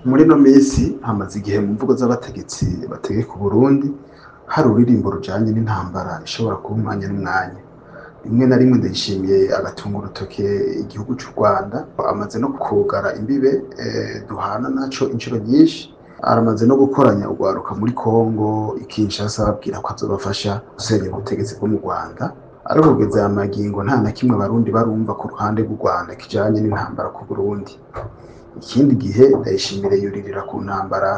Muri ino minsi hamaze igihe mu mvugo z'abategetsi bategeka Uburundi hari ururirimbo rujanye n'intambara ishobora kuba umwanya n'umwanya. Rimwe na rimwe Ndayishimiye agatunga urutoke igihugu c'u Rwanda, amaze no kugara imbibe duhana naco incuro nyinshi, aramaze no gukoranya urwaruka muri Kongo i Kinshasa ababwira ko azobafasha gusenya ubutegetsi bwo mu Rwanda. Ariko kugeza aya magingo nta na kimwe Abarundi barumva ku ruhande rw'u Rwanda kijanye n'intambara ku Burundi. Ikindi gihe Ndayishimiye yuririra ku ntambara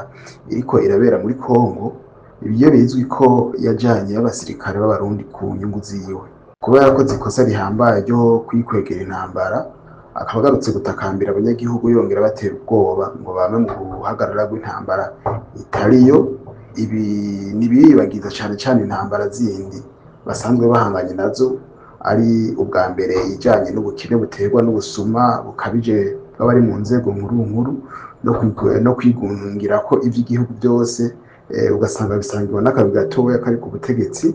iriko irabera muri Kongo, ibyo bizwi ko yajanye abasirikare b'Abarundi ku nyungu ziwe. Kubera ko ikosa rihambaye ryo kwikwegera intambara, akaba agarutse gutakambira abanyagihugu yongera abatera ubwoba ngo bame mu guhagarara rw'intambara itariyo. Ibi ntibiyibagiza cane cane intambara zindi basanzwe bahanganye nazo, ari ubwa mbere ijanye n'ubukene buterwa n'ubusuma bukabije bw'abari mu nzego nkuru nkuru no kwigungira ko ivy'igihugu byose, ugasanga bisangiwe n'akabi gatoya kari ku butegetsi.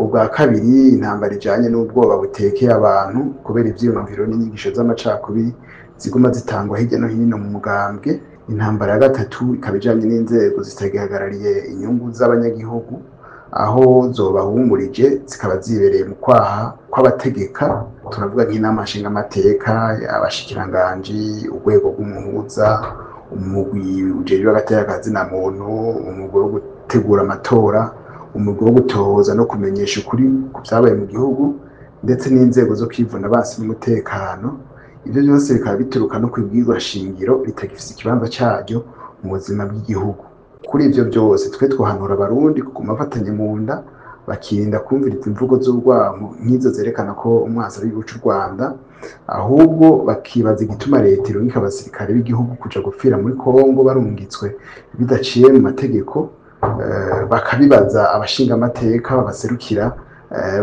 Ubwa kabiri, intambara ijanye n'ubwoba butekeye abantu kubera ivyiyumviro n'inyigisho z'amacakubiri ziguma zitangwa hirya no hino mu mugambwe. Intambara ya gatatu ikaba ijanye n'inzego zitagihagarariye inyungu z'abanyagihugu, aho zobahumurije zikaba zibereye mu kwaha kw'abategeka. Turavuga nk'inama nshingamateka, abashikiranganji, urwego rw'umuhuza, umugwi ujejwe agateka kazina muntu, umugwi wo gutegura amatora, umugwi wo gutohoza no kumenyesha ukuri ku vyabaye mu gihugu, ndetse n'inzego zo kwivuna basi n'umutekano. Ivyo byose bikaba bituruka no kw'ibwirizwa shingiro ritagifise ikibanza caryo mu buzima bw'igihugu. Kuri ivyo byose twe twohanura Abarundi kuguma bafatanye mu nda, bakirinda kumviriza imvugo z'urwanko nk'izo zerekana ko umwansi ari igihugu c'u Rwanda, ahubwo bakibaza igituma leta irungika abasirikare b'igihugu kuja gupfira muri Kongo barungitswe bidaciye mu mategeko, bakabibaza abashingamateka babaserukira,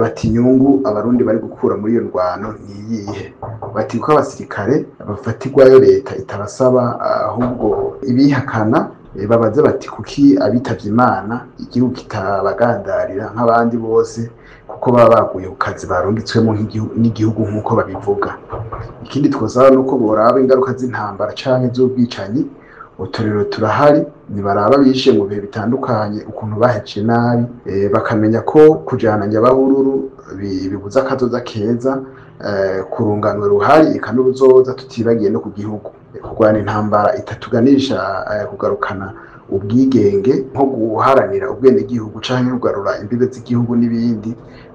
bati inyungu Abarundi bari gukura muri iyo ndwano niyihe? Bati kuko abasirikare bafatirwayo leta itabasaba, ahubwo ibihakana. Babaze bati kuki abitavye Imana igihugu kitabagandarira nk'abandi bose, kuko baba baguye ku kazi barungitswemo n'igihugu nk'uko babivuga. Ikindi twosaba nuko boraba ingaruka z'intambara canke z'ubwicanyi. Uturero turahari, nibaraba bishe mu bihe bitandukanye ukuntu bahejeje nabi, bakamenya ko kujana nyabahururu bibuza akazoza keza kurunganwe ruhari eka n'uruzoza, tutibagiye no ku gihugu. Kurwana intambara itatuganisha kugarukana ubwigenge, nko guharanira ubwenegihugu canke kugarura imbibe z'igihugu n'ibindi,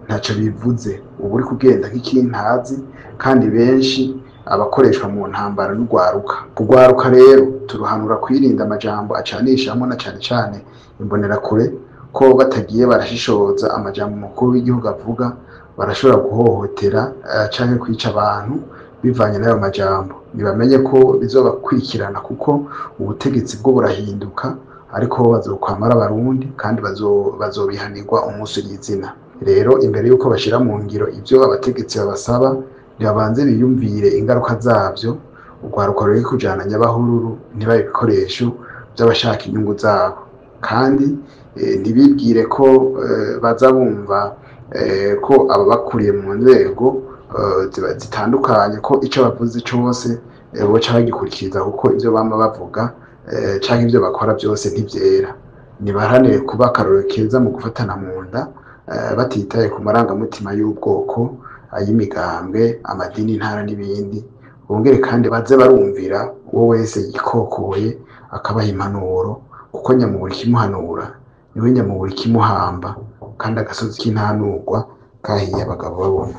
ntaco bivuze. Uba uri kugenda nk'ikintazi, kandi benshi abakoreshwa mu ntambara n'urwaruka. Kugwaruka rero turuhanura kwirinda amajambo acanishamo na cane cane imbonerakure, ko batagiye barashishoza amajambo umukuru w'igihugu avuga barashobora guhohotera canke kwica abantu bivanye n'ayo majambo. Ntibamenye ko bizobakurikirana, kuko ubutegetsi bwo burahinduka, ariko bo bazokwamara Abarundi kandi bazobihanirwa umunsi n'izina. Rero imbere y'uko bashira mu ngiro ivyo abategetsi babasaba, nibabanze biyumvire ingaruka zavyo. Urwaruka ruri kujana nyabahururu ntibabe ibikoresho vy'abashaka inyungu zabo, kandi ntibibwire ko baza bumva ko ababakuriye mu nzego zitandukanye ko ico bavuze cose boca bagikurikiza, kuko ivyo bama bavuga canke ivyo bakora byose ntivyera. Nibaharanire kuba akarorero keza mu gufatana mu nda, batitaye ku marangamutima y'ubwoko, ay'imigambwe, amadini, intara n'ibindi. Bongere kandi baze barumvira uwo wese yikokoye akabaha impanuro, kuko nyamuburi ikimuhanura niwe nyamuburi ikimuhamba, kandi agasozi k'intanurwa kahiye abagabo babona.